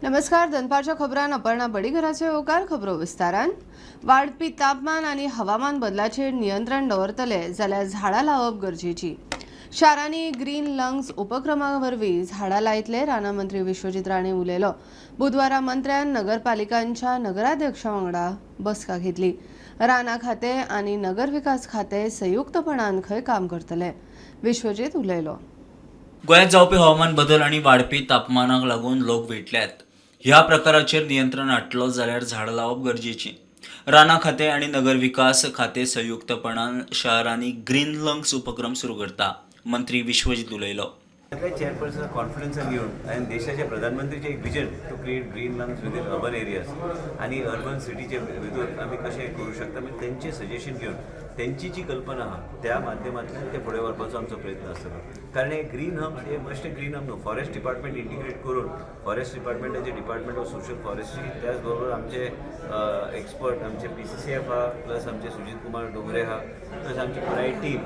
नमस्कार, दनपारच्या खबरान अपर्णा बडीघराचो येवकार. खबरो विस्तारान. वाडपी तापमान आनी हवामान बदलाचेर नियंत्रण दवरतले जाल्यार झाडां लावप गरजेची. शारांनी ग्रीन लंग्स उपक्रमा वरवीं झाडां लायतले, रानां मंत्री विश्वजीत राणे उलयलो. बुधवारा मंत्र्यान नगरपालिकांच्या नगराध्यक्षा वांगडा बसका घेतली. रानां खातें आनी नगर विकास खातें संयुक्तपणान खंय काम करतले, विश्वजीत उलयलो. गोंयांत जावपी हवामान बदल आनी वाडपी तापमानाक लागून लोक विटल्यात. ह्या प्रकाराचेर नियंत्रण हाडटलो जाल्यार झाडां लावप गरजेचीं. रानां खातें आनी नगर विकास खातें संयुक्तपणान शहरांनी ग्रीन लंग्स उपक्रम सुरू करता, मंत्री विश्वजीत उलयलो. सगळे चेअरपर्सन कॉन्फिडन्सान घेवन आनी देशाच्या प्रधानमंत्रीचें एक vision to create green lungs within urban areas आनी अर्बन सिटीचे भितर आमी कशें करूं शकता, म्हणजे तेंचें सजेशन घेवन तेंची जी कल्पना आहा त्या माध्यमांतल्यान ते फुडें व्हरपाचो आमचो प्रयत्न आसतलो. कारण हे ग्रीन हम्स हे मस्ट ग्रीन हम न्हू, फॉरेस्ट डिपार्टमेंट इंटिग्रेट करून, फॉरेस्ट डिपार्टमेंटाचे डिपार्टमेंट ऑफ सोशल फॉरेस्ट्री, त्याच बरोबर आमचे एक्सपर्ट, आमचे पीसीसीएफ आहा, प्लस आमचे सुजीत कुमार डोंगरे आहा, प्लस आमची पुराय टीम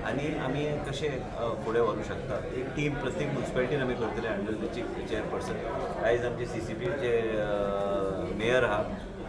आनी आमी कशें फुडें व्हरूंक शकता. एक टीम प्रत्येक मुन्सिपालिटीन आमी करतले अंडर the chief chairperson. आयज आमचे सीसीपीचे मेयर आहा,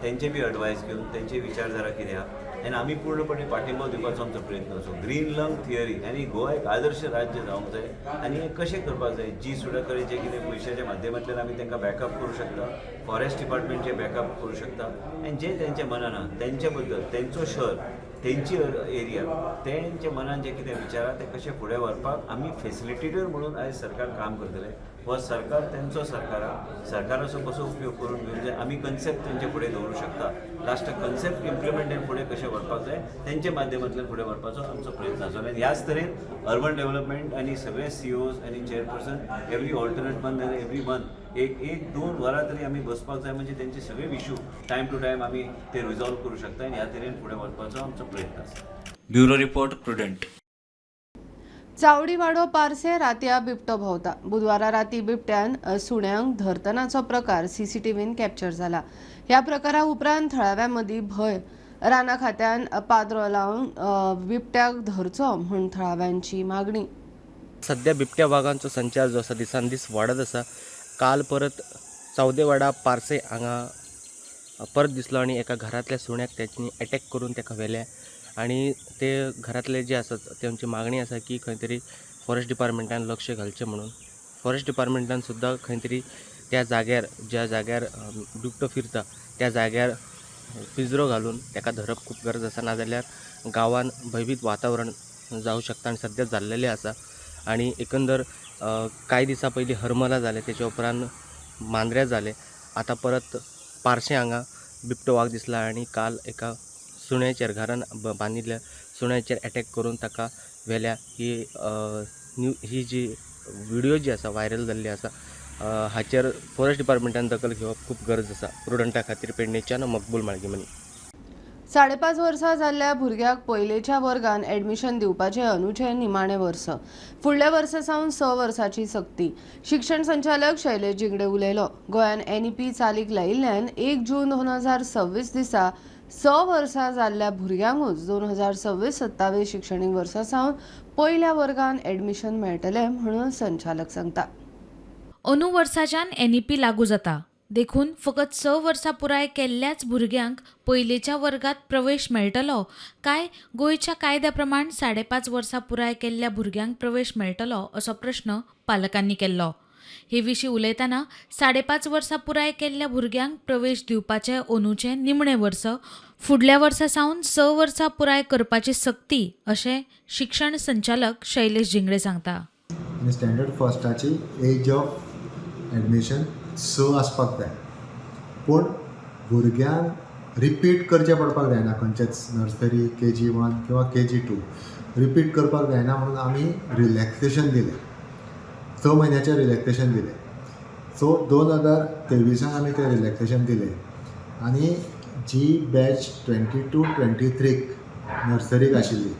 तेंचे बी एडवायस घेवन तेंचे विचारधारा कितें आहा आनी आमी पूर्णपणे पाठिंबो दिवपाचो आमचो प्रयत्न आसो. ग्रीन लंग थियरी आनी गोवा एक आदर्श राज्य जावंक जाय आनी हें कशें करपाक जाय, जी सुद्दां कडेन जे कितें पयशाच्या माध्यमांतल्यान आमी तांकां बॅकअप करूं शकता, फॉरेस्ट डिपार्टमेंटचे बॅकअप करूं शकता आनी जे तेंच्या मनान आहा तेंच्या बद्दल, तेंचो शहर, तेंची एरिया, तेंच्या मनान जे कितें विचार आहा ते कशें फुडें व्हरपाक आमी फेसिलिटेटर म्हणून आयज सरकार काम करतले. हो सरकार तेंचो सरकार आहा. सरकाराचो कसो उपयोग करून घेवन जाय, आमी कन्सेप्ट तेंचे फुडें दवरूंक शकता. लास्टाक कन्सेप्ट इम्प्लिमेंट फुडें कशें व्हरपाक जाय, तेंच्या माध्यमांतल्यान फुडें व्हरपाचो आमचो प्रयत्न आसा. आनी ह्याच तरेन अर्बन डेव्हलपमेंट आनी सगळे सीओज आनी chairperson every alternate month, every month एक एक दोन वरां तरी आमी बसपाक जाय, म्हणजे तेंचे सगळे इशू टायम टू टायम आमी ते रिजॉल्व करूं शकता आनी ह्या तरेन फुडें व्हरपाचो आमचो प्रयत्न आसा. Bureau report, prudent. Chavdiwado पार्से रातया बिबटो भोंवता. बुधवारा राती बिबट्यान सुण्यांक धरतनाचो प्रकार सीसीटीव्हीन कॅप्चर जाला. ह्या प्रकारा उपरांत थळाव्या मदीं भंय. राना खात्यान पाद्रो लावन बिबट्याक धरचो म्हूण थळाव्यांची मागणी. सध्या बिबट्या वागांचो संचार जो आसा दिसान दीस वाडत आसा. काल परत चावदेवाडा पार्से हांगा परत दिसलो आनी एका घरांतल्या सुण्याक तेंच्यानी एटॅक करून ताका व्हेलें आनी ते घरांतले जे आसात तेंची मागणी आसा की खंय तरी फॉरेस्ट डिपार्टमेंटान लक्ष घालचें म्हणून. फॉरेस्ट डिपार्टमेंटान सुद्दां खंय तरी त्या जाग्यार, ज्या जाग्यार बिबटो फिरता त्या जाग्यार पिंजरो घालून ताका धरप खूब गरज आसा, नाजाल्यार गांवान भंयभीत वातावरण जावं शकता आनी सद्या जाल्लेलें आसा. आनी एकंदर कांय दिसां पयलीं हरमला जालें, तेच्या उपरांत मांद्र्यां जालें, आतां परत पार्शें हांगा बिबटो वाग दिसला आनी काल एका सुण्याचेर, घरान बांदिल्ल्या सुण्याचेर एटॅक करून ताका व्हेल्या. ही न्यू ही जी व्हिडियो जी आसा व्हायरल जाल्ली आसा, हाचेर फॉरेस्ट डिपार्टमेंटान दखल घेवप खूब गरज आसा. प्रुडंटा खातीर पेडणेच्यान मकबूल माळगीमनी. 5.5 वर्सां जाल्ल्या भुरग्याक पयलेच्या वर्गान एडमिशन दिवपाचें अंदूचें निमाणें वर्स. फुडल्या वर्सा सावन 6 वर्साची सक्ती, शिक्षण संचालक शैलेश जिंगडे उलयलो. गोंयान एनईपी चालीक लायिल्ल्यान 1 जून 2026 दिसा 6 वर्सां जाल्ल्या भुरग्यांकूच 2026-27 शिक्षणीक वर्सा सावन पयल्या वर्गान एडमिशन मेळटलें म्हणून संचालक सांगता. अंदू वर्साच्यान एनईपी लागू जाता, देखून फकत 6 वर्सां पुराय केल्ल्याच भुरग्यांक पयलेच्या वर्गात प्रवेश मेळटलो काय गोंयच्या कायद्या प्रमाण 5.5 वर्सां पुराय केल्ल्या भुरग्यांक प्रवेश मेळटलो, असो प्रश्न पालकांनी केल्लो. हे विशीं उलयतना 5.5 वर्सां पुराय केल्ल्या भुरग्यांक प्रवेश दिवपाचें अंदूचें निमणें वर्स, फुडल्या वर्सा सावन 6 वर्सां पुराय करपाची सक्ती, अशें शिक्षण संचालक शैलेश झिंगडे सांगता. आनी स्टँडर्ड फर्स्टाची एज ऑफ एडमिशन 6 आसपाक जाय, पूण भुरग्यांक रिपीट करचें पडपाक जायना. खंयचेच नर्सरी, केजी 1 किंवा केजी 2 रिपीट करपाक जायना म्हणून आमी रिलॅक्सेशन दिलें, 6 म्हयन्याचें रिलॅक्सेशन दिलें. सो 2023an आमी तें रिलॅक्सेशन दिलें आनी जी बॅच 22-23क नर्सरीक आशिल्ली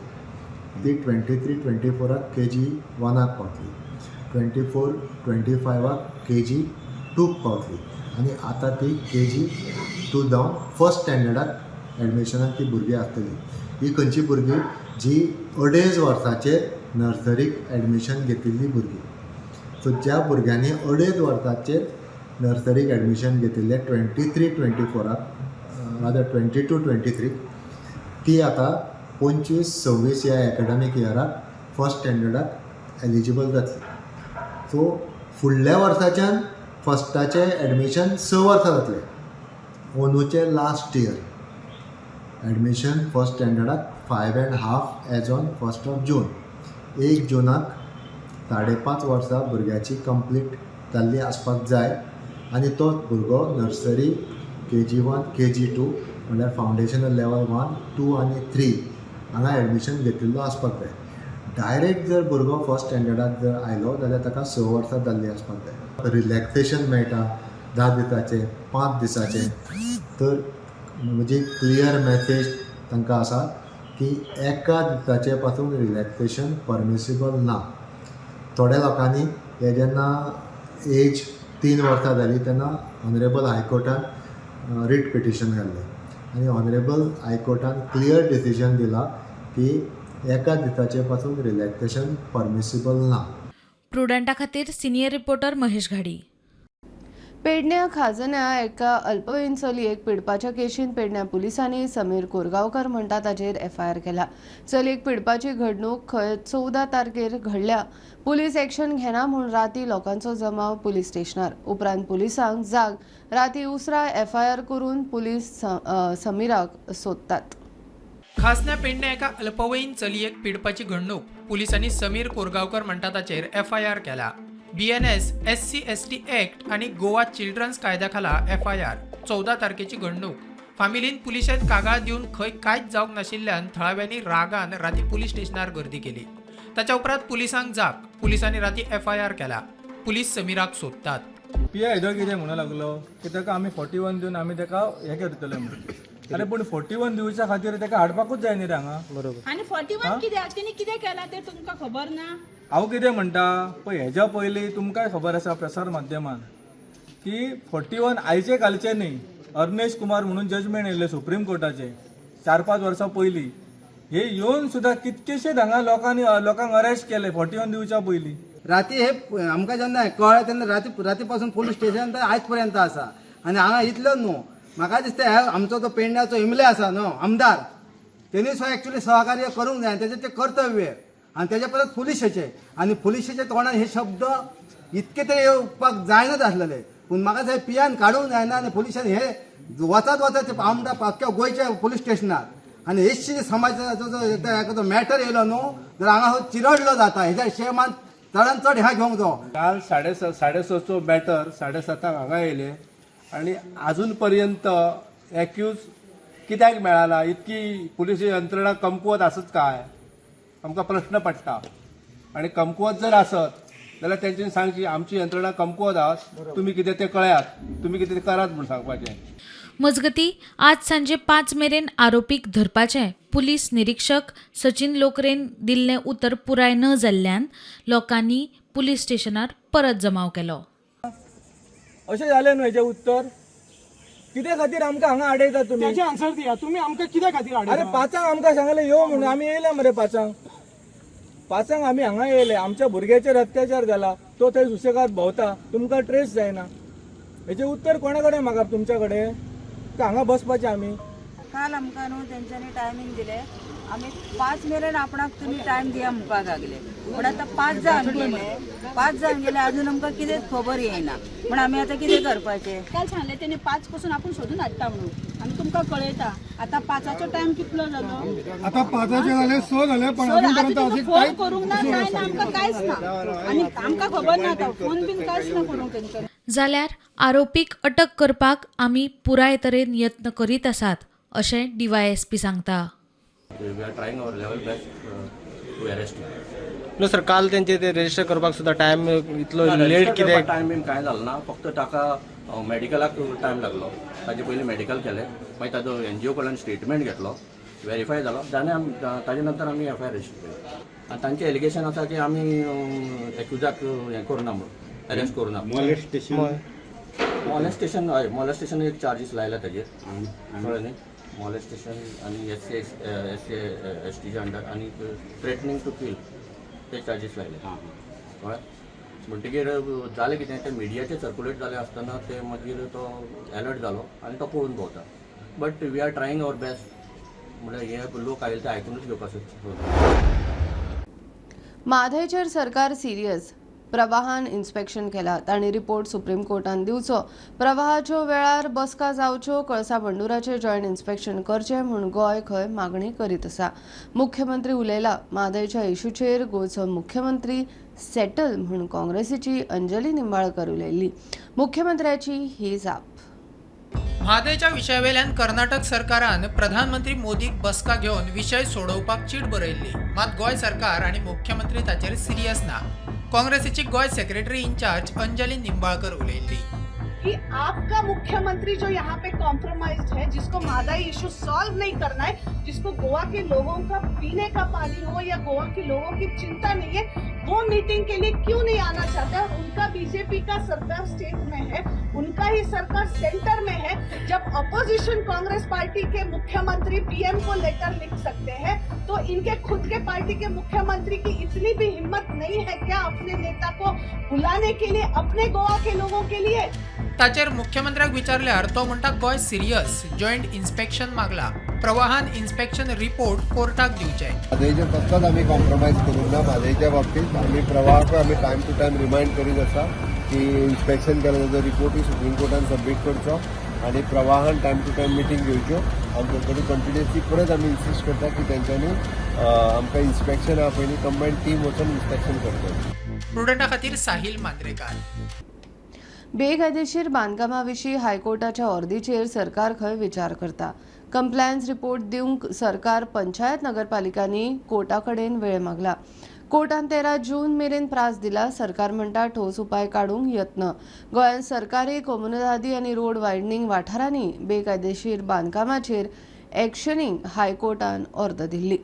ती 23-24ak केजी 1ak पावतली, 24-25ak केजी 2क पावतली आनी आतां ती केजी 2 जावन फर्स्ट स्टँडर्डाक एडमिशनाक ती भुरगीं आसतली. ही खंयची भुरगीं? जी 2.5 वर्साचेर नर्सरीक एडमिशन घेतिल्ली भुरगीं. सो ज्या भुरग्यांनी 2.5 वर्साचेर नर्सरीक एडमिशन घेतिल्ले 23-24, रादर 22-23, ती आतां 25-26 ह्या एकाडेमीक इयराक फर्स्ट स्टँडर्डाक एलिजिबल जातली. सो फुडल्या वर्साच्यान फर्स्टाचें एडमिशन 6 वर्सां जातलें. अंदूचें लास्ट इयर एडमिशन फर्स्ट स्टँडर्डाक 5.5 as on 1st of June. 1 जुनाक 5.5 वर्सां भुरग्याची कंप्लीट जाल्ली आसपाक जाय आनी तो भुरगो nursery, KG 1, KG 2, म्हणल्यार फावंडेशनल लेवल 1, 2 आनी 3 हांगा एडमिशन घेतिल्लो आसपाक जाय. डायरेक्ट जर भुरगो फर्स्ट स्टँडर्डाक जर आयलो जाल्यार ताका 6 वर्सां जाल्लीं आसपाक जाय. रिलॅक्सेशन मेळटा 10 दिसाचें, 5 दिसाचें. तर म्हजी क्लियर मॅसेज तांकां आसा की एका दिसाचे पासून रिलॅक्सेशन परमिसिबल ना. थोड्या लोकांनी हे जेन्ना एज 3 वर्सां जाली तेन्ना ऑनरेबल हायकोर्टान रिट पिटिशन घाल्लें आनी ऑनरेबल हायकोर्टान क्लियर डिसिजन दिला की एका दिसाचे पासून रिलॅक्सेशन परमिसिबल ना. प्रुडंटा खातीर सिनियर रिपोर्टर महेश घाडी. पेडण्या खाजन्या एका अल्पवयीन चलयेक पिडपाच्या केशीन पेडण्या पुलिसांनी समीर कोरगांवकर म्हणटा ताचेर एफआयआर केला. चलयेक पिडपाची घडणूक खंय 14 तारखेर घडल्या. पुलीस एक्शन घेना म्हूण राती लोकांचो जमाव पुलीस स्टेशनार. उपरांत पुलिसांक जाग. राती उसरा एफआयआर करून पुलीस समीराक सोदतात. खासण्या पेडण्या एका अल्पवयीन चलयेक पिडपाची घडणूक. पुलिसांनी समीर कोरगांवकर म्हणटा ताचेर एफआयआर केला. BNS, SC ST act आनी गोवा चिल्ड्रन्स कायद्या खाला एफआयआर. 14 तारखेची घडणूक. फामिलीन पुलिशेंत कागाळ दिवन खंय कांयच जावंक नाशिल्ल्यान थळाव्यांनी रागान राती पुलीस स्टेशनार गर्दी केली. ताच्या उपरांत पुलिसांक जाग. पुलिसांनी राती एफआयआर केला. पुलीस समीराक सोदतात. पी I हेजो कितें म्हणूंक लागलो की ताका आमी 41 दिवन आमी ताका हें करतले म्हणून. अरे, पूण 41 दिवच्या खातीर ताका हाडपाकूच जाय न्ही रे हांगा. बरोबर. आनी 41 कित्याक? तेणी कितें केलां तें तुमकां खबर ना? हांव कितें म्हणटा पळय, हेज्या पयलीं तुमकांय खबर आसा प्रसार माध्यमान की 41 आयचे कालचे न्ही. अर्नेश कुमार म्हणून जजमेंट येयल्लें सुप्रीम कोर्टाचें 4-5 वर्सां पयलीं. हे येवन सुद्दां कितकेशेच हांगा लोकांनी लोकांक अरेस्ट केले 41 दिवच्या पयलीं. राती हे आमकां जेन्ना कळ्ळें तेन्ना राती राती पासून पोलीस स्टेशन तर आयज पर्यंत आसा. आनी हांगा इतलो न्हू, म्हाका दिसता हे आमचो तो पेडण्याचो इमले आसा न्हू आमदार, तेणी सुद्दां एक्चुली सहकार्य करूंक जाय. तेजें तें कर्तव्य आनी तेजे परत पुलिशेचे आनी पुलिशेच्या तोंडान हे शब्द इतके तरी येवपाक जायनाच आसलेले. पूण म्हाका दिसता पियान काडूंक जायना आनी पुलिशान हे वचत वचत ते आमदार अख्ख्या गोंयच्या पोलीस स्टेशनार आनी हेचशी समाजाचो जो मॅटर येयलो न्हू जाल्यार हांगा हो चिरडलो जाता. हेच्या शेमान चडान चड ह्या घेवंक जावो. काल 6:30चो मॅटर, 7:30 हांगा येयले आणि अजून पर्यंत एक्यूज कित्याक मेळना? इतकी पुलीस यंत्रणा कमकुवत आसत काय? आमकां प्रश्न पडटा. आणि कमकुवत जर आसत जाल्यार तेंच्यांनी सांगची, आमची यंत्रणा कमकुवत आसा, तुमी कितें तें कळयात, तुमी कितें तें करात म्हूण सांगपाचें. मजगती, आज सांजे 5 मेरेन आरोपीक धरपाचें पुलीस निरीक्षक सचिन लोकरेन दिल्लें उतर पुराय न जाल्ल्यान लोकांनी पुलीस स्टेशनार परत जमाव केलो. अशें जालें न्हू हेजें उत्तर? कितें खातीर आमकां हांगा आडयतात तुमी? त्याचे आन्सर दिया तुम्ही, आमकां कित्या खातीर अरे, हाडयता? 5 आमकां सांगलें यो म्हणून, आमी येयले मरे 5. 5 आमी हांगा येयले. आमच्या भुरग्याचेर अत्याचार जाला, तो थंय सुशेगाद भोंवता, तुमकां ट्रेस जायना. हेजें उत्तर कोणा कडेन म्हाका? तुमच्या कडेन काय हांगा बसपाचें आमी? काल आमकां न्हू तेंच्यांनी टायमींग दिले, आमी 5 मेरेन आपणाक तुमी टायम दिया म्हणपाक लागले. पूण आतां 5 जावन गेले, 5 जावन गेले, अजून आमकां कितेंच खबर येयना. म्हण आमी आतां कितें करपाचें? काल सांगलें तेणी 5 पासून आपूण सोदून हाडटा म्हणून आनी तुमकां कळयता. आतां 5चो टायम कितलो जालो? आता 5चे जाले, 6 जाले, पण सर, अजून आतां पर्यंत तुमकां अशी फोन करूंक ना, कांय ना, आमकां कांयच ना आनी आमकां खबर ना. आतां फोन बीन कांयच ना करूंक तेंच्यांनी. जाल्यार आरोपीक अटक करपाक आमी पुराय तरेन यत्न करीत आसात अशें डीवायएसपी सांगता. We are trying our level best to arrest. No sir, काल तेंचे ते रजिस्टर करपाक सुद्दां टायम इतलो लेट कित्याक? टायम बीन कांय जालो ना, फक्त ताका मेडिकलाक टायम लागलो. ताजे पयलीं मेडिकल केलें, मागीर ताजो एनजीओ कडल्यान स्टेटमेंट घेतलो, वेरीफाय जालो, जाणे ताजे नंतर आमी एफआयआर रजिस्टर केली. आनी तांचें एलिगेशन आसा की आमी एक्युजाक हें करुना म्हणून, अरेस्ट करुना. मॉलेस्टेशन. मॉलेस्टेशन, हय, मॉलेस्टेशन एक चार्जीस लायला ताजेर, कळ्ळें न्ही? मॉलेस्टेशन आनी SC ST STच्या अंडर आनी थ्रेटनिंग टू किल ते चार्जीस लायले, कळ्ळें? म्हणटगीर जालें कितें तें मिडियाचेर सर्कुलेट जालें आसतना ते मागीर तो एलर्ट जालो आनी तो पळून भोंवता. But we are trying our best, म्हणल्यार हे लोक आयले ते आयकुनूच घेवपाक सोदता. म्हादयचेर सरकार सिरियस. प्रवाहान इन्स्पेक्शन केला तांणी रिपोर्ट सुप्रीम कोर्टान दिवचो. प्रवाहाच्यो वेळार बसका जावच्यो. कळसा बंडुराचेर जॉयंट इन्स्पेक्शन करचें म्हूण गोंय खंय मागणी करीत आसा. मुख्यमंत्री उलयला. म्हादयच्या इशूचेर गोंयचो मुख्यमंत्री सेटल म्हूण काँग्रेसीची अंजली निंबाळकर उलयल्ली. मुख्यमंत्र्याची ही जाप. म्हादयच्या विशयावेल्यान कर्नाटक सरकारान प्रधानमंत्री मोदीक बसका घेवन विशय सोडोवपाक चीट बरयल्ली. मात गोंय सरकार आनी मुख्यमंत्री ताचेर सिरियस ना. काँग्रेसीची गोंय सेक्रेटरी इन्चार्ज अंजली निंबाळकर उलयल्ली. कि आपका मुख्यमंत्री जो यहाँ पे कॉम्प्रोमाइज है, जिसको म्हादई इशू सॉल्व नहीं करना है, जिसको गोवा के लोगों का पीने का पानी हो या गोवा के लोगों की चिंता नहीं है, वो मीटिंग के लिए क्यों नहीं आना चाहता है? और उनका बीजेपी का सरकार स्टेट में है, उनका ही सरकार सेंटर में है. जब अपोजिशन कांग्रेस पार्टी के मुख्यमंत्री पीएम को लेटर लिख सकते हैं, तो इनके खुद के पार्टी के मुख्यमंत्री की इतनी भी हिम्मत नहीं है क्या अपने नेता को बुलाने के लिए, अपने गोवा के लोगों के लिए? ताचेर मुख्यमंत्र्याक विचारल्यार तो म्हणटा गोंय सिरियस, जॉयंट इन्स्पेक्शन मागला. प्रवाहान इन्स्पेक्शन रिपोर्ट कोर्टाक दिवचे. म्हादयचेर कसलोच आमी कॉम्प्रोमायज करूंक ना. म्हादयच्या बाबतींत आमी प्रवाहाक आमी टायम टू टायम रिमायंड करीत आसा की इन्स्पेक्शन केला ताजो रिपोर्टूय सुप्रीम कोर्टान सबमीट करचो आनी प्रवाहान टायम टू टायम मिटींग घेवच्यो. आनी तांचे कंटिन्युअसली परत आमी इन्सिस्ट करता की तेंच्यांनी आमकां इन्स्पेक्शन आहा पयलीं कंबायन टीम वचून इन्स्पेक्शन करचें. प्रुडंटा खातीर साहिल मांद्रेकार. बेकायदेशीर बांदकामा विशीं हायकोर्टाच्या ऑर्दीचेर सरकार खंय विचार करता. कंप्लायन्स रिपोर्ट दिवंक सरकार पंचायत नगरपालिकांनी कोर्टा कडेन वेळ मागला. कोर्टान 13 जून मेरेन प्रास दिला. सरकार म्हणटा ठोस उपाय काडूंक यत्न. गोंयांत सरकारी, कोमुनिदादी आनी रोड वायडनींग वाठारांनी बेकायदेशीर बांदकामाचेर एक्शनीक हायकोर्टान ऑर्द दिल्ली.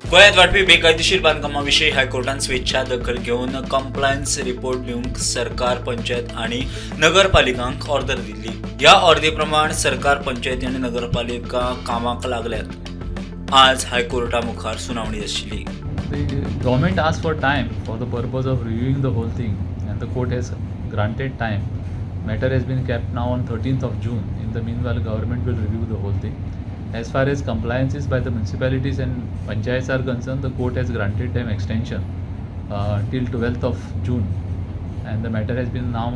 गोंयांत वाडपी बेकायदेशीर बांदकामा विशीं हायकोर्टान स्वेच्छा दखल घेवन कंप्लायन्स रिपोर्ट दिवंक सरकार, पंचायत आनी नगरपालिकांक ऑर्डर दिल्ली. ह्या ऑर्दे प्रमाण सरकार, पंचायती आनी नगरपालिका कामाक लागल्यात. आज हायकोर्टा मुखार सुनावणी आशिल्ली. The government asked for time for the purpose of reviewing the whole thing, and the court has granted time. Matter has been kept now on 13th of June. In the meanwhile, government will review the whole thing. As far as compliances by the municipalities and panchayats are concerned, the court has granted them extension till 12th of June, and the matter has been now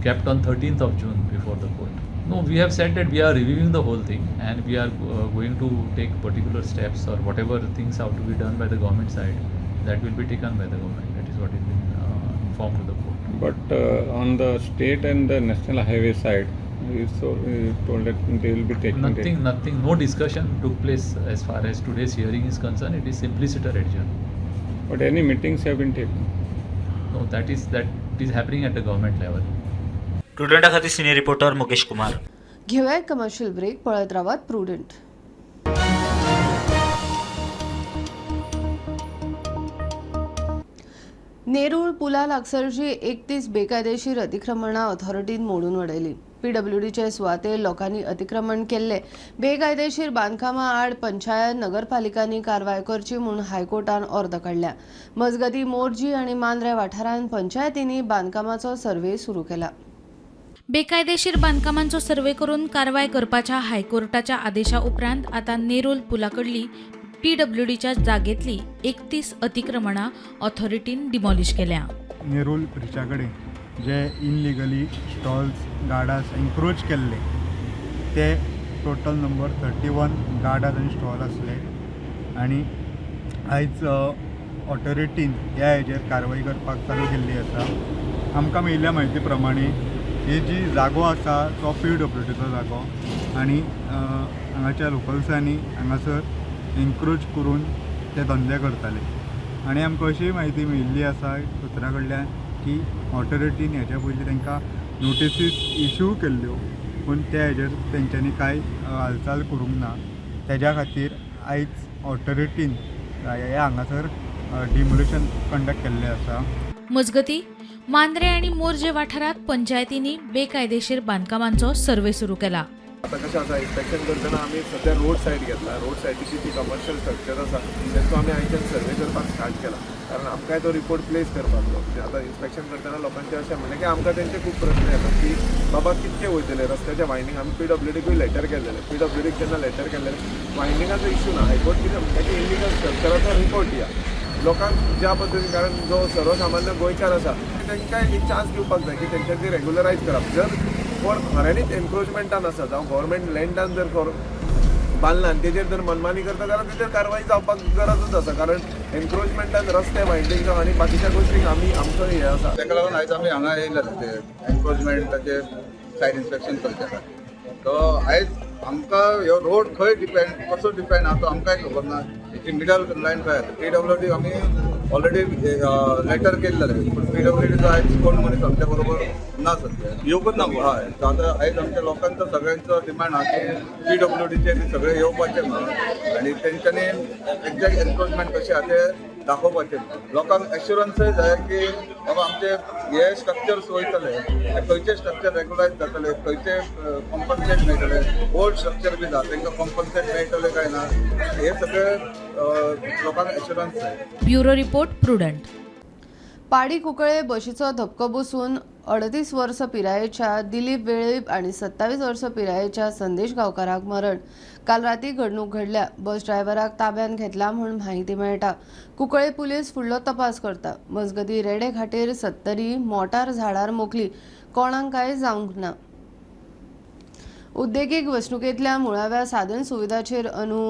kept on 13th of June before the court. No, we have said that we are reviewing the whole thing and we are going to take particular steps or whatever things have to be done by the government side, that will be taken by the government. That is what has been informed to the court. But on the state and the national highway side, you so told that they will be taking Nothing, nothing, no discussion took place as far as today's hearing is concerned. It is simpliciter adjourned. But any meetings have been taken? No, that is happening at the government level. प्रुडंटा खातीर senior reporter Mukesh Kumar. घेऊया एक commercial break. पळयत रावात prudent. Nerul पुला लागसरची 31 बेकायदेशीर अतिक्रमणां ऑथॉरिटीन मोडून उडयली. पीडब्ल्यूडीचे सुवातेर लोकांनी अतिक्रमण केल्ले. बेकायदेशीर बांदकामां आड पंचायत, नगरपालिकांनी कारवाय करची म्हूण हायकोर्टान ऑर्द काडल्या. मजगतीं, मोरजी आनी मांद्रे वाठारांत पंचायतींनी बांदकामाचो सर्वे सुरू केला. बेकायदेशीर बांदकामांचो सर्वे करून कारवाय करपाच्या हायकोर्टाच्या आदेशा उपरांत आतां नेरूल पुला कडली पीडब्ल्यूडीच्या जागेंतली 31 अतिक्रमणां ऑथॉरिटीन डिमॉलिश केल्या. नेरूल ब्रिजा कडेन जे इनलिगली स्टॉल्स, गार्डास एन्क्रोच केल्ले ते टोटल नंबर 31 गार्डास आनी स्टॉल आसले आनी आयज ऑथॉरिटीन ह्या हेजेर कारवाई करपाक चालू केल्ली आसा. आमकां मेळिल्ल्या म्हायती प्रमाणे ही जी जागो आसा तो पीडब्ल्यूडीचो जागो आनी हांगाच्या लोकल्सांनी हांगासर एन्क्रोच करून ते धंदे करताले आनी आमकां अशी म्हायती मेळिल्ली आसा सुत्रा कडल्यान की ऑथॉरिटीन हेच्या पयलीं तांकां नोटिसीस इशू केल्ल्यो, पूण त्या हेजेर तेंच्यांनी कांय हालचाल करूंक ना. तेज्या खातीर आयज ऑथॉरिटीन हे हांगासर डिमोलिशन कंडक्ट केल्लें आसा. मजगतीं, मांद्रे आनी मोरजे वाठारांत पंचायतींनी बेकायदेशीर बांदकामांचो सर्वे सुरू केला. आतां कशें आसा, इन्स्पेक्शन करतना आमी सद्या रोड सायड घेतला. रोड सायडीची जी कमर्शियल स्ट्रक्चर आसा तेंचो आमी आयच्यान सर्वे करपाक स्टार्ट केला, कारण आमकांय तो रिपोर्ट प्लेस करपाक जाय. आतां इन्स्पेक्शन करतना लोकांचें अशें म्हणलें की आमकां तेंचे खूब प्रस्न येतात की बाबा कितके वयतले रस्त्याचे वायंडींग. आमी पीडब्ल्यूडीकूय लेटर केल्लेलें. पीडब्ल्यूडीक जेन्ना लेटर केल्लेलें, वायंडिंगाचो इशू ना. हायकोर्ट कितें म्हणटा की इलिगल स्ट्रक्चराचो रिपोर्ट दिया लोकांक ज्या पद्दतीन, कारण जो सर्वसामान्य गोंयकार आसा तांकां एक चान्स दिवपाक जाय की तेंच्यांनी रेगुलरायज करप. जर कोण खऱ्यांनीच एनक्रोचमेंटान आसा जावं गव्हर्मेंट लँडान जर बांदला आनी तेजेर जर मनमानी करता जाल्यार तेजेर कारवाय जावपाक गरजूच आसा, कारण एनक्रोचमेंटान रस्ते वायंडींग जावं आनी बाकीच्या गोश्टींक आमी आमचो हें आसा. ताका लागून आयज आमी हांगा येयले ते एनक्रोचमेंटाचे सायड इन्स्पेक्शन करचे खातीर. तो आयज आमकां ह्यो रोड खंय डिपेंड, कसो डिपेंड आहा तो आमकांय खबर ना. हेची मिडल लायन खंय आसा, पीडब्ल्यूडी आमी ऑलरेडी लेटर केल्लें, पूण पीडब्ल्यूडीचो आयज कोण मनीस आमच्या बरोबर ना, सद्या येवकूच ना. हय, आतां आयज आमच्या लोकांचो सगळ्यांचो डिमांड आहा की पीडब्ल्यूडीचे सगळे येवपाचे म्हणून आनी तेंच्यांनी एक्झॅक्ट एनक्रोचमेंट कशें आहा ते दाखोवपाचें. लोकांक एश्युरन्सय जाय की बाबा आमचे हे स्ट्रक्चर्स वयतले, ते खंयचे स्ट्रक्चर रेगुलरायज जातले, खंयचे कॉम्पन्सेट मेळटले, ओल्ड स्ट्रक्चर बी जाता तांकां कॉम्पन्सेट मेळटले काय ना, हे सगळे लोकांक एश्युरन्स जाय. Bureau report, Prudent. पाडी कुंकळे बशीचो धपको बसून 38 वर्सां पिरायेच्या दिलीप वेळीप आनी 27 वर्सां पिरायेच्या संदेश गांवकाराक मरण. काल राती घडणूक घडल्या. बस ड्रायव्हराक ताब्यांत घेतला म्हूण म्हायती मेळटा. कुंकळे पुलीस फुडलो तपास करता. मजगतीं, रेडे घाटेर सत्तरी मोटार झाडार मोखली. कोणाक कांय जावंक ना. उद्देगीक वसणुकेंतल्या मुळाव्या साधन सुविधाचेर अंदू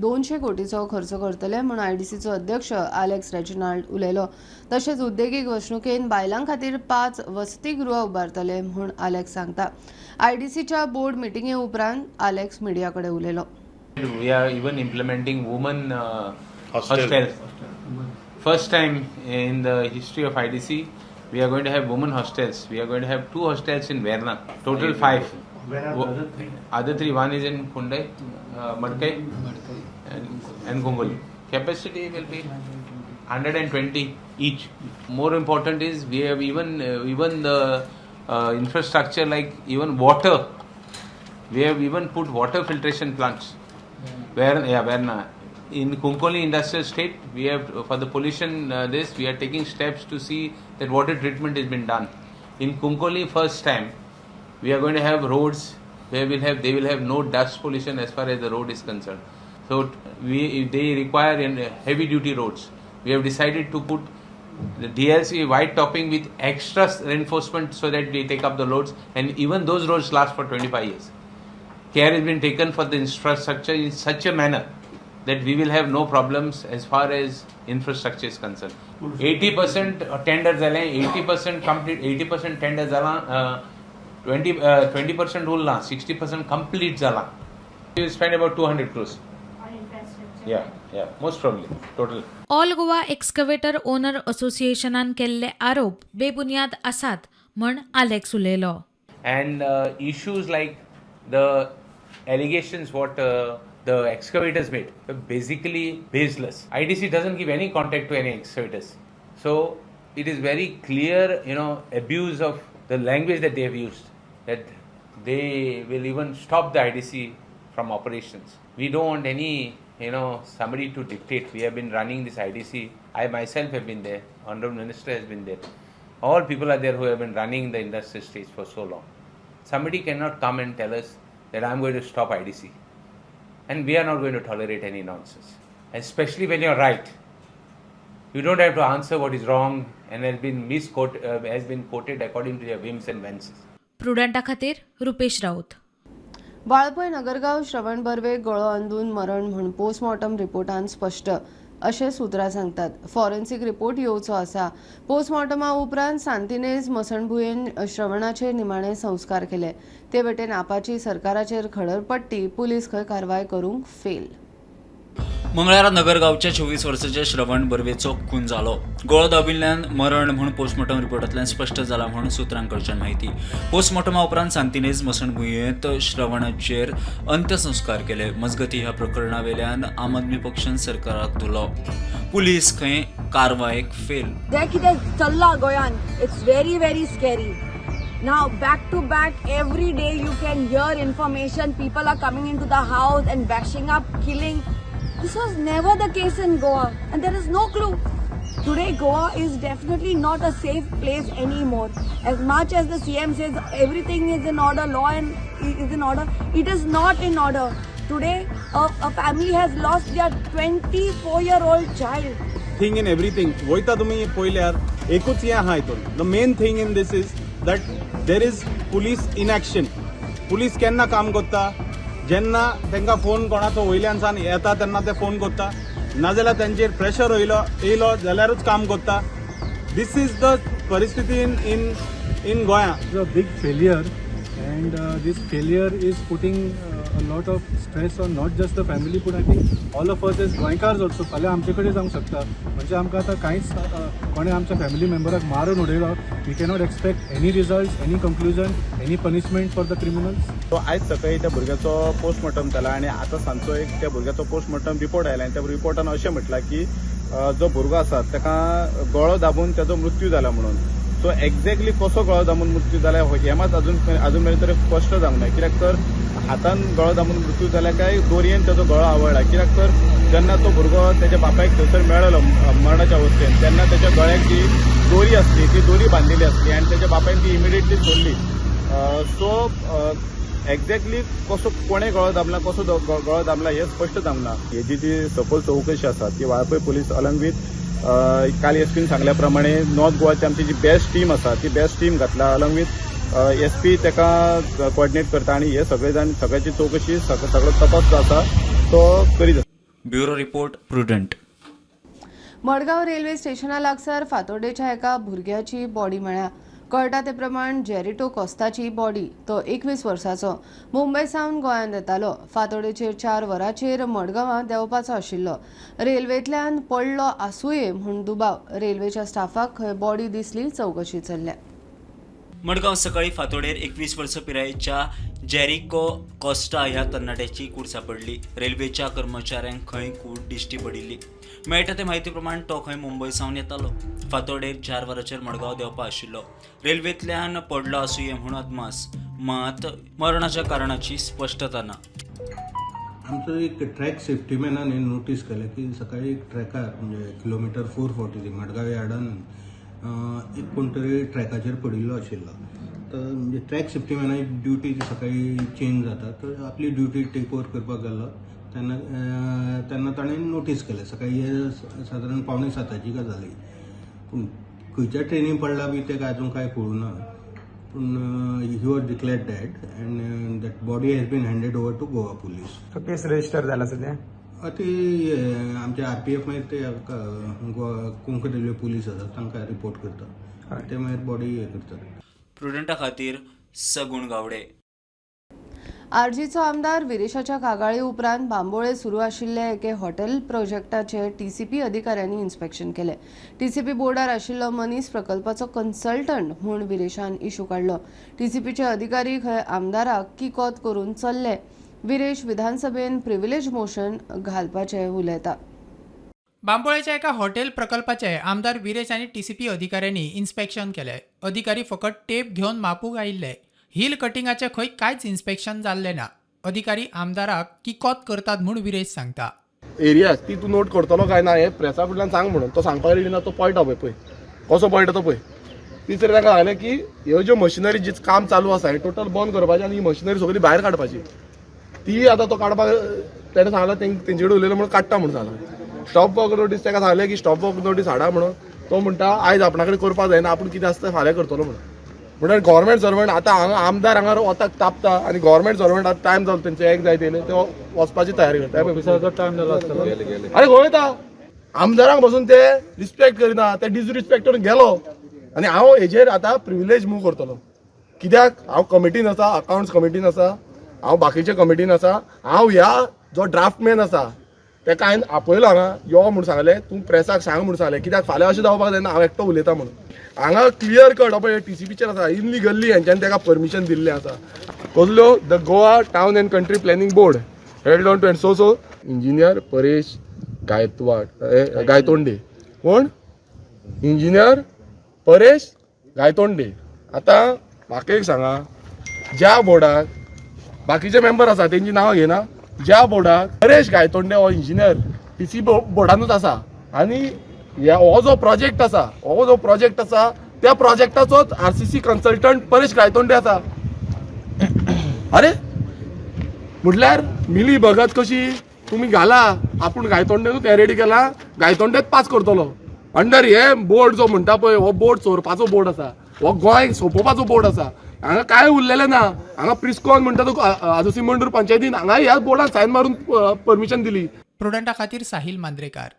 200 कोटीचो खर्च करतले म्हूण आयडीसीचो अध्यक्ष आलेक्स रेजिनाल्ड उलयलो. तशेंच उद्देगीक वसणुकेंत बायलां खातीर पांच वसतीगृहां उबारतले म्हूण आलेक्स सांगता. आयडीसीच्या बोर्ड मिटिंगे उपरांत आलेक्स मिडिया कडेन उलयलो. We are even implementing women hostels. First time in the history of IDC, we are going to have women hostels. We are going to have two hostels in Verna, total five. Other three, one is in Kundai, Madkai, and Cuncolim. Capacity will be 120 each. More important is we have even the infrastructure, like even water. We have even put water filtration plants. Where, yeah, Verna. In Cuncolim Industrial State, we have for the pollution this we are taking steps to see that water treatment has been done. In Cuncolim, first time, we are going to have roads where will have they will have no dust pollution as far as the road is concerned. So we if they require in heavy duty roads, we have decided to put the DLC white topping with extra reinforcement so that they take up the loads, and even those roads last for 25 years. Care has been taken for the infrastructure in such a manner that we will have no problems as far as infrastructure is concerned. 80% tender जालें, 80% complete, 80% tender जाला, 20% उरलां, 60% complete जाला. We will spend about 200 crores. Yeah, most probably total. All Goa excavator owner असोसिएशनान केल्ले आरोप बेबुनियाद आसात म्हण Alex उलयलो. And issues like the allegations what the excavators made were basically baseless. IDC doesn't give any contact to any excavators. So it is very clear abuse of the language that they have used, that they will even stop the IDC from operations. We don't want any somebody to dictate. We have been running this IDC. I myself have been there. Honorable Minister has been there. All people are there who have been running the industrial estates for so long. Somebody cannot come and tell us that I'm going to stop IDC. And we are not going to tolerate any nonsense. Especially when you're right. You don't have to answer what is wrong and has been quoted according to your whims and fancies. प्रुडंटा खातीर रुपेश राऊत. वाळपय नगरगांव श्रवण बर्वे गळो अंदून मरण म्हूण postmortem रिपोर्टान स्पश्ट, अशें सुत्रां सांगतात. Forensic report येवचो आसा. पोस्टमॉर्टमा उपरांत सांतिनेज मसणभुंयेन श्रवणाचेर निमाणे संस्कार केले. ते वटेन आपाची सरकाराचेर खडरपट्टी. पुलीस खंय कारवाय करूंक फेल. मंगळारा नगरगांवच्या 24 वर्साच्या श्रवण बर्वेचो खून जालो. गळो दाबिल्ल्यान मरण म्हूण पोस्टमॉर्टम रिपोर्टांतल्यान स्पश्ट जाला म्हूण सुत्रांकडच्यान म्हायती. पोस्टमॉर्टमा उपरांत सांतिनेज मसणभुंयेंत श्रवणाचेर अंत्यसंस्कार केले. मजगती, ह्या प्रकरणा वेल्यान आम आदमी पक्षान सरकाराक धुलो. पुलीस खंय कारवायेक फेल. जें कितें चल्लां गोंयान, it's very very scary. Now back to back every day you can hear information, people are coming into the house and bashing up, killing. This was never the case in Goa and there is no clue. Today Goa is definitely not a safe place anymore. As much as the CM says everything is in order, law and is in order, it is not in order. Today a family has lost their 24-year-old child. Thing in everything वयता तुमी पळयल्यार एकूच हें आहा हितून. The main thing in this is that there is police inaction. Police केन्ना काम करता? जेन्ना तांकां फोन कोणाचो वयल्यान सान येता तेन्ना ते फोन करता, नाजाल्यार तांचेर प्रेशर येयलो जाल्यारूच काम करता. This is the परिस्थिती इन इन इन गोंया. It's a big failure and this failure is putting a lot of stress on not just the family but I think all of us as Goenkars also. फाल्यां आमचे कडेन जावंक शकता, म्हणजे आमकां आतां कांयच कोणें आमच्या फॅमिली मेंबराक मारून उडयलो, we cannot expect any results, any conclusion, any punishment for the criminals. So आयज सकाळी त्या भुरग्याचो पोस्टमॉर्टम जाला आनी आतां सांजचो एक त्या भुरग्याचो पोस्टमॉर्टम रिपोर्ट आयला आनी त्या रिपोर्टान अशें म्हटलां की जो भुरगो आसा ताका गळो दाबून ताजो मृत्यू जाला म्हणून. सो एक्झॅक्टली कसो गळो दामून मृत्यू जाला हें मात अजून मेरेन तरी स्पश्ट जावंक ना, कित्याक तर हातान गळो दामून मृत्यू जाला काय दोरयेन ताजो गळो आवळ्ळा. कित्याक तर जेन्ना तो भुरगो तेज्या बापायक थंयसर मेळ्ळो मरणाच्या अवस्थेन तेन्ना तेज्या गळ्याक जी दोरी आसली ती दोरी बांदिल्ली आसली आनी तेज्या बापायन ती इमिडिएटली सोडली. सो एक्झॅक्टली कसो कोणें गळो दामला, कसो गळो दामला हें स्पश्ट जावंक ना. हेजी जी सखोल चवकशी आसा ती वाळपय पुलीस अलॉंग वीथ काल एसपीन सांगल्या प्रमाणे नॉर्थ गोवाची आमची जी बेस्ट टीम आसा ती बेस्ट टीम घातला अलॉंग वीथ एसपी ताका कोऑर्डिनेट करता आनी हे सगळे जाण सगळ्याची चवकशी सगळो तपास जो आसा तो करीत आसा. Bureau report, Prudent. Madgaon Railway स्टेशना लागसार फातोर्डेच्या एका भुरग्याची बॉडी मेळ्ळ्या. कळटा ते प्रमाण जेरिटो कोस्ताची बॉडी, तो 21 वर्साचो, मुंबय सावन गोंयांत येतालो. फातोडेचेर 4 वरांचेर मडगांवां देंवपाचो आशिल्लो. रेल्वेंतल्यान पडलो आसुये म्हूण दुबाव. रेल्वेच्या स्टाफाक खंय बॉडी दिसली, चवकशी चल्ल्या. मडगांव सकाळी फातोडेर 21 वर्सां पिरायेच्या जेरिको कोस्टा ह्या तरणाट्याची कूड सापडली. रेल्वेच्या कर्मचाऱ्यांक खंय कूड दिश्टी पडिल्ली. मेळटा ते म्हायती प्रमाण तो खंय मुंबय सावन येतालो. फातोडेर 4 वरांचेर मडगांव देंवपा आशिल्लो. रेल्वेंतल्यान पडलो आसुये म्हूण अदमास, मात मरणाच्या कारणाची स्पश्टता ना. आमचो एक ट्रॅक सेफ्टीमॅनान हें नोटीस केलें की सकाळी एक ट्रॅकार म्हणजे किलोमिटर 443 मडगांव यार्डान एक कोण तरी ट्रॅकाचेर पडिल्लो आशिल्लो. तर म्हणजे ट्रॅक सेफ्टीमॅनाची ड्युटी सकाळी चेंज जाता, तर आपली ड्युटी टेक ओवर करपाक गेल्लो तेन्ना तेन्ना ताणें नोटीस केलें. सकाळी हे सादारण 6:45 गजाली. पूण खंयच्या ट्रेनी पडला बी तें अजून कांय कळूं ना. पूण he was declared dead and that body has been handed over to Goa police. Case register जाला सध्या? ती आमचे आरपीएफ मागीर ते गोवा कोंकण रेल्वे पुलीस आसा तांकां रिपोर्ट करता, ते मागीर बॉडी हे करतात. प्रुडंटा खातीर सगुण गावडे. आरजीचो आमदार विरेशाच्या कागाळी उपरांत बांबोळे सुरू आशिल्ले एके हॉटेल प्रोजेक्टाचे टीसीपी अधिकाऱ्यांनी इन्स्पेक्शन केलें. टीसीपी बोर्डार आशिल्लो मनीस प्रकल्पाचो कन्सल्टंट म्हूण विरेशान इशू काडलो. टीसीपीचे अधिकारी खंय आमदाराक किकोत करून चल्ले. विरेश विधानसभेन प्रिव्हिलेज मोशन घालपाचें उलयता. बांबोळेच्या एका हॉटेल प्रकल्पाचे आमदार विरेश आनी टीसीपी अधिकाऱ्यांनी इन्स्पेक्शन केलें. अधिकारी फकत टेप घेवन मापूंक आयिल्ले. हिल कटिंगाचे खंय कांयच इन्स्पेक्शन जाल्लें ना. अधिकारी आमदाराक किकोत करतात म्हूण विरेश सांगता. एरिया ती तूं नोट करतलो काय ना हें प्रेसा फुडल्यान सांग म्हणून तो सांगपाक रेडी ना. तो पळटा पळय पळय कसो पळटा तो पळय. तिसरें ताका सांगलें की ह्यो ज्यो मशिनरी जी काम चालू आसा हें टोटल बंद करपाचें आनी ही मशिनरी सगळी भायर काडपाची. ती आतां तो काडपाक तेणें सांगलां तेंचे कडेन उलयलो म्हणून काडटा म्हणून सांगलां. स्टॉप वर्क नोटीस ताका सांगलें की स्टॉप वर्क नोटीस हाडा म्हणून. तो म्हणटा आयज आपणा कडेन करपाक जायना, आपूण कितें आसता फाल्यां करतलो म्हणून. म्हणल्यार गव्हर्मेंट सर्वंट आतां हांगा आमदार हांगा वताक तापता आनी गव्हर्मेंट सर्वंट आतां टायम जालो तेंचे एक जायत येयले ते वचपाची तयारी करता. टायम जालो आसतलो. आरे खंय वयता? आमदारांक बसून ते रिस्पेक्ट करिना, ते डिसरिस्पेक्ट करून गेलो. आनी हांव हेजेर आतां प्रिविलेज मूव करतलो. कित्याक हांव कमिटीन आसा, अकावंट्स कमिटीन आसा, हांव बाकीच्या कमिटीन आसा. हांव ह्या जो ड्राफ्टमॅन आसा तेका हांवें आपयलो हांगा यो म्हूण सांगलें, तूं प्रेसाक सांग म्हूण सांगलें. कित्याक फाल्यां अशें जावपाक जायना हांव एकटो उलयता म्हणून. हांगा क्लियर कट पळय टीसीपीचेर आसा इनलिगली हेंच्यांनी तेका परमिशन दिल्लें आसा. कसल्यो the Goa town and country planning board held on to and so so engineer Paresh Gaikwad Gaitonde. कोण? इंजिनियर परेश गायतोंडे. आतां म्हाका एक सांगा, ज्या बोर्डाक बाकीचे मेंबर आसा तेंची नांवां घेना, ज्या बोर्डाक परेश गायतोंडे हो इंजिनियर पीसी बोर्डानूच आसा आनी हो जो प्रोजेक्ट आसा, हो जो प्रोजेक्ट आसा त्या प्रोजेक्टाचोच आरसीसी कन्सल्टंट परेश गायतोंडे आसा. अरे म्हटल्यार मिली भगत कशी तुमी घाला, आपूण गायतोंडेनूच हें रेडी केला, गायतोंडेच पास करतलो. अंडर हे बोर्ड जो म्हणटा पळय, हो बोर्ड चोरपाचो बोर्ड आसा, हो गोंय सोंपोवपाचो बोर्ड आसा. हांगा कांय उरलेलें ना. हांगा प्रिस्कॉन म्हणटा तो आजोसी मंडूर पंचायतीन हांगा ह्या बोर्डान सायन मारून परमिशन दिली. प्रुडंटा खातीर साहिल मांद्रेकार.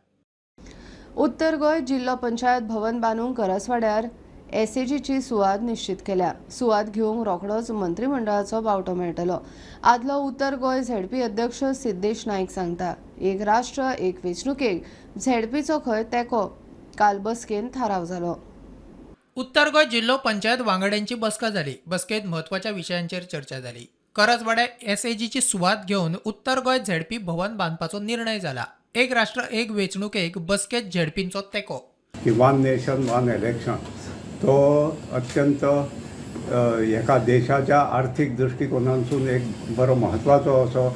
उत्तर गोंय जिल्लो पंचायत भवन बांदूंक करसवाड्यार एसएजीची सुवात निश्चित केल्या. सुवात घेवंक रोखडोच मंत्रिमंडळाचो बावटो मेळटलो. आदलो उत्तर गोंय झेडपी अध्यक्ष सिद्धेश नायक सांगता, एक राष्ट्र एक वेंचणुकेक झेडपीचो खंय तेंको. काल बसकेन थाराव जालो. उत्तर गोंय जिल्लो पंचायत वांगड्यांची बसका जाली. बसकेंत म्हत्वाच्या विशयांचेर चर्चा जाली. करजवाड्या एसएजीची सुवात घेवन उत्तर गोंय झेडपी भवन बांदपाचो निर्णय जाला. एक राष्ट्र एक वेंचणुकेक बसकेंत झेडपींचो तेंको. की वन नेशन वन इलेक्शन तो अत्यंत एका देशाच्या आर्थिक दृश्टिकोनांतसून एक बरो म्हत्वाचो असो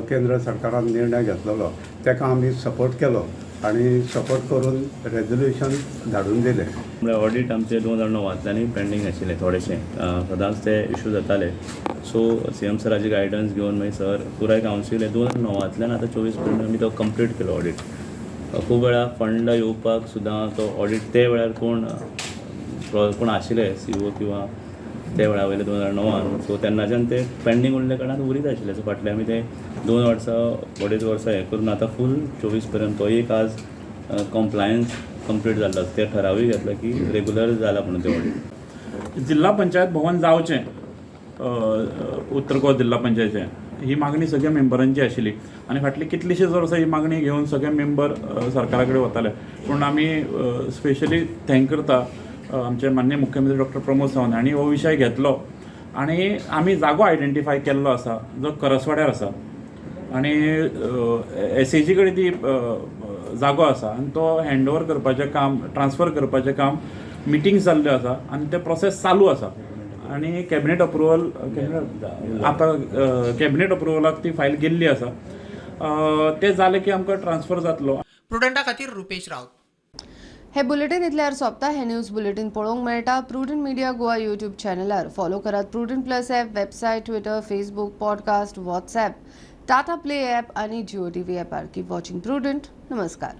केंद्र सरकारान निर्णय घेतलेलो, ताका आमी सपोर्ट केलो आनी सपोर्ट करून रेजोल्युशन धाडून दिलें. म्हळ्यार ऑडीट आमचे 2009 पेंडींग आशिल्लें थोडेशें, सदांच ते इशू जाताले. सो सीएम सराची गायडन्स घेवन मागीर सर पुराय कावन्सील 2009 आतां 24 पर्यंत आमी तो कंप्लीट केलो ऑडीट. खूब वेळा फंड येवपाक सुद्दां तो ऑडीट ते वेळार कोण कोण आशिल्ले सीओ किंवा ते वेळा वयले 2009, सो तेन्नाच्यान ते पेंडींग उरले कारणान उरीत आशिल्ले. सो फाटले आमी ते 2 वर्सां 2.5 वर्सां हें करून आतां फूल 24 पर्यंत तो एक आज कॉम्प्लायन्स कंप्लीट जाल्लो आसा. ते ठरावूय घेतला की रेगुलर जाला म्हणून ते ऑडीट. जिल्हा पंचायत भवन जावचें उत्तर गोवा जिल्हा पंचायतीचें ही मागणी सगळ्या मेंबरांची आशिल्ली आनी फाटली कितलीशींच वर्सां ही मागणी घेवन सगळे मेंबर सरकारा कडेन वताले. पूण आमी स्पेशली thank करता आमचे माननीय मुख्यमंत्री डॉक्टर प्रमोद सावंत हांणी हो विशय घेतलो आनी आमी जागो आयडेंटिफाय केल्लो आसा जो करसवाड्यार आसा आनी एसएजी कडेन ती जागो आसा आनी तो हँड ओवर करपाचें काम, ट्रान्सफर करपाचें काम मिटिंग्स जाल्ल्यो आसा आनी ते प्रोसेस चालू आसा आनी कॅबिनेट अप्रुवल आतां कॅबिनेट अप्रुवलाक ती फायल गेल्ली आसा. तें जालें की आमकां ट्रान्सफर जातलो. प्रुडंटा खातीर रुपेश राऊत. हे बुलेटिन इतल्यार सोंपता. हे न्यूज बुलेटिन पळोवंक मेळटा प्रुडंट मिडिया गोवा यूट्यूब चॅनलार. फॉलो करात Prudent plus app, website, Twitter, Facebook, podcast, WhatsApp, Tata play app आनी जिओ टीव्ही ॲपार. Keep watching Prudent. नमस्कार.